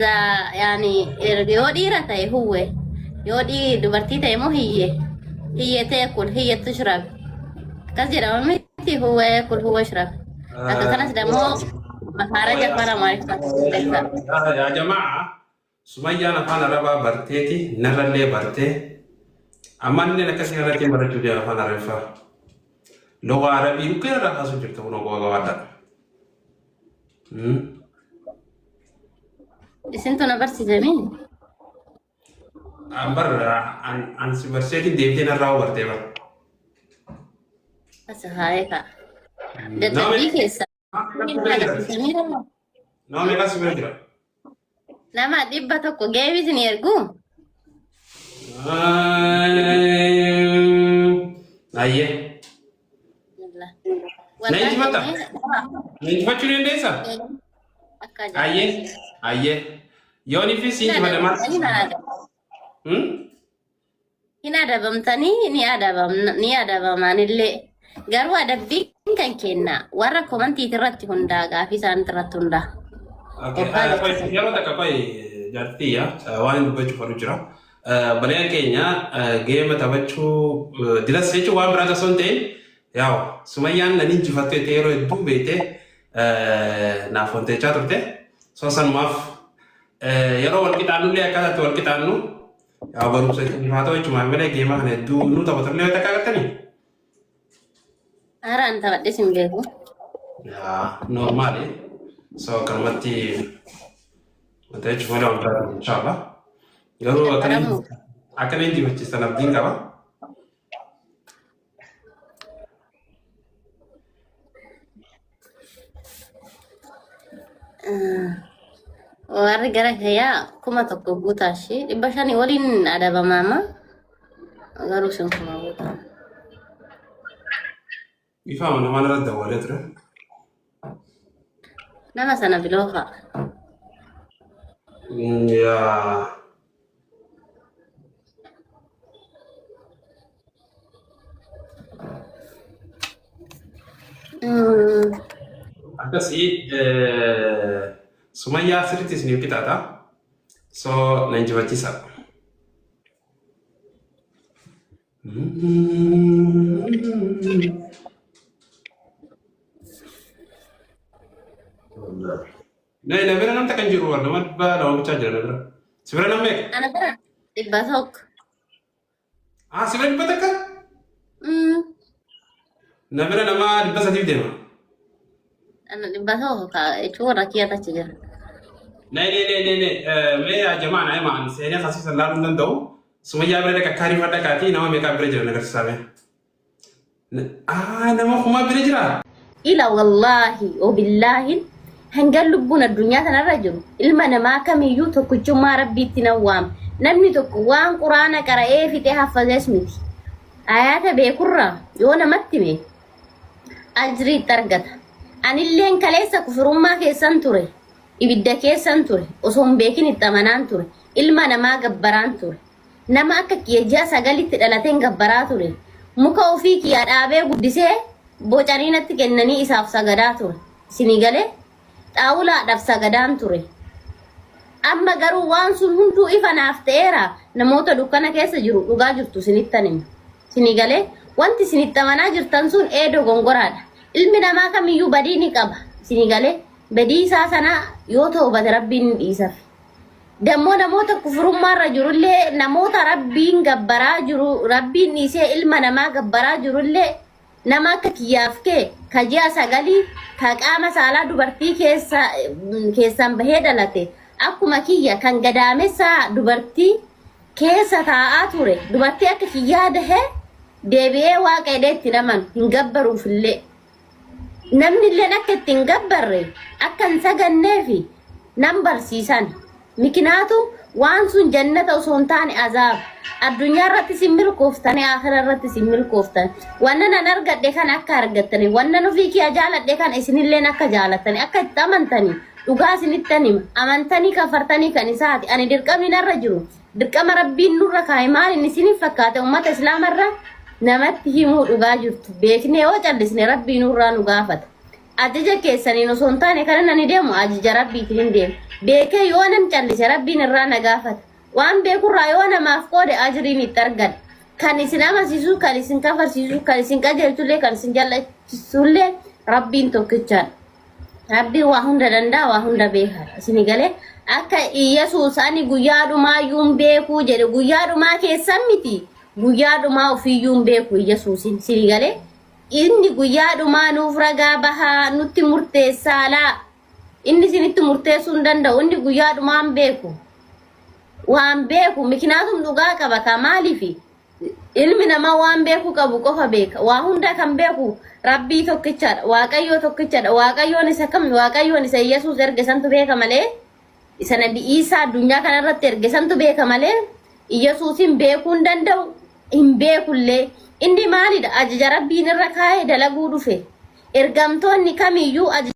Yaani yoo dhiira ta'e huwwe yoo dubartii ta'e immoo hiyye hiyye ta'e kun hiyye tushrab akkas jedhama miti huwwe kun huwwe shrab akka kanas dammoo mahaaraja afaan amaariffaa Yaa jamaa Sumayyaan afaan arabaa barteeti narrallee bartee ammallee akkasii irratti barachuu deema afaan arabiffaa. Lugaa arabii dhukkee irraa kaasuu jirta kun ogoo gabaadha. Isintu na barsiise mii? An bar an si barseetiin deebitee narraa bartee bar. As haa'ee ka'a. Dadhabbii keessa. Nama meeqa si bira jira? Nama 100 geebii isin ergu? Ayyee. Na injifatta? Na injifachuu dandeessaa? Akka Ayyee. Ayyee. Yoon fi si injifadhe maal? Hin adabamtanii ni adabamna ni adabamanillee garuu adabbiin kan kenna warra komantiit irratti hundaa gaafii isaaniit irratti hundaa. Okay. Obbo Alex. Yeroo takka qoy jaartiyya waan hin dubbachuuf fadhu jira. Baleen keenya geema taphachuu diras jechuun waan biraa osoo hin ta'in yaa'u Sumayyaan nan injifattu jettee yeroo hedduu beektee naaf wanteechaa turte. So sanumaaf yeroo wal qixaannullee akkaataa itti wal qixaannu yaa'u barumsa isiniif haa ta'u jechuudha malee geema kana hedduu nu taphatullee yoo takka agartanii. Haaraan taphadhes hin beeku. Yaa normaali. So akkanumatti wanta jechuun malee waan biraati inshallah. Garuu Baramu. akkana injifachiistan abdiin qaba. Warri gara kiyyaa 1000 guutaa ishee 500 waliin adabamaama. Garuu isin 1000 guutaa. Ifaama namaan irratti dawwalee ture. Nama sana biloo fa'a. Yaa. Akkasii Sumayyaa sirriitti isiniif qixaata. So na injifachiisa. Nee, na bira namta kan jiru nama 200 bichaa jira na bira. Si bira nam meeqa? Ana bira 100. Ah, si bira 100? Na bira nama 300 deema. Ana 100 jechuun warra kiyya achi jira. Nee, nee, nee, nee, nee. Mee yaa jamaa na himaa ani seenee kasiisan laaluu hin danda'u. Sumayyaa bira dhaqa kaarii fadha kaatii nama meeqaa bira jira na agarsiisaa mee. Ah, nama kumaa bira jira. Ila wallaahi obillaahin hangan lubbuun addunyaa tanarra jiru ilma namaa kamiyyuu tokkichummaa rabbiitti nan waama. Namni tokko waan quraana qara'ee fixee haffazees miti. Ayaata beekurraa yoo namatti hime ajriitti argata. Anilleen kaleessa kufurummaa keessan ture. Ibidda keessan ture. Osoo hin beekin itti amanaan ture. Ilma namaa gabbaraan ture. Nama akka kiyya ji'a sagalitti dhalateen gabbaraa ture. Muka ofii kiyyaa dhaabee guddisee bocanii natti kennanii isaaf sagadaa ture. Isinii galee? Xaawulaadhaaf sagadaan ture. Amma garuu waan sun hunduu ifa naaf ta'eera. Namoota dukkana keessa jiru dhugaa jirtu isinittan hima. Isinii galee? Wanti isin itti amanaa jirtan sun ee dogongoraadha. Ilmi namaa kamiyyuu badii ni qaba. Isinii galee? Badii isaa sana yoo toobate Rabbiin ni dhiisaf. Dammoo namoota kufurummaarra jirullee namoota Rabbiin gabbaraa jiru Rabbiin dhiisee ilma namaa gabbaraa jirullee nama akka kiyyaaf kee ka ji'a sagalii ka qaama saalaa dubartii keessa keessaan bahee dhalate akkuma kiyya kan gadaamessaa dubartii keessa taa'aa ture dubartii akka kiyyaa dahee deebi'ee waaqa jedhee itti amanu hin gabbaruufillee. Namni illeen akka itti hin gabbarre, akka hin saganneefi nan barsiisan. Mikinaatu waan sun jannata osoo hin taane azaaba. Addunyaa irratti isin milkooftani, aakhira irratti isin milkooftan. Wannan an argadhe kana akka argattani, wannan ofii kiyya jaaladhe kana isinilleen akka jaalattani, akka itti amantani, dhugaa isinittan hima. Amantanii kafartanii kan isaati. Ani dirqamni narra jiru. Dirqama Rabbiin nurra kaa'e maal inni isiniif fakkaate ummata Islaamarra namatti himuu dhugaa jirtu beeknee yoo callisne Rabbii nurraa nu gaafata. Ajaja keessaniin osoo hin taane kanan ani deemu ajaja Rabbiitiin hin deema. Beekee yoo nan callise Rabbiin irraa na gaafata. Waan beekurraa yoo namaaf qoode ajriin itti argadha. Kan isin amansiisu, kan isin kafarsiisu, kan isin qajeelchullee, kan isin jallachiisullee Rabbiin tokkichaadha. Rabbiin waa hunda danda'a, waa hunda beekaadha. Isin galee akka Iyyasuus ani guyyaa dhumaa iyyuu hin beekuu jedhe guyyaa dhumaa keessan miti guyyaa dhumaa ofiiyyuu hin beeku Iyyasuusin. Isin galee inni guyyaa dhumaa nuuf ragaa bahaa nutti murteessaa laa. Inni isinitti murteessuu hin danda'u. Inni guyyaa dhumaa hin beeku. Waan beeku mikinaatum dhugaa qaba kaa maaliifi ilmi namaa waan beekuu qabu qofa beeka. Waa hunda kan beeku Rabbii tokkichaadha. Waaqayyoo tokkichaadha. Waaqayyoon isa kam Waaqayyoon isa Yesuus erge santu beeka malee isa Nabi Iisaa addunyaa kanarratti erge santu beeka malee Yesuusin beekuu hin danda'u hin beekullee. Inni maalidha? Ajaja Rabbiin irra kaa'ee dalaguu dhufe. Ergamtoonni kamiyyuu ajaja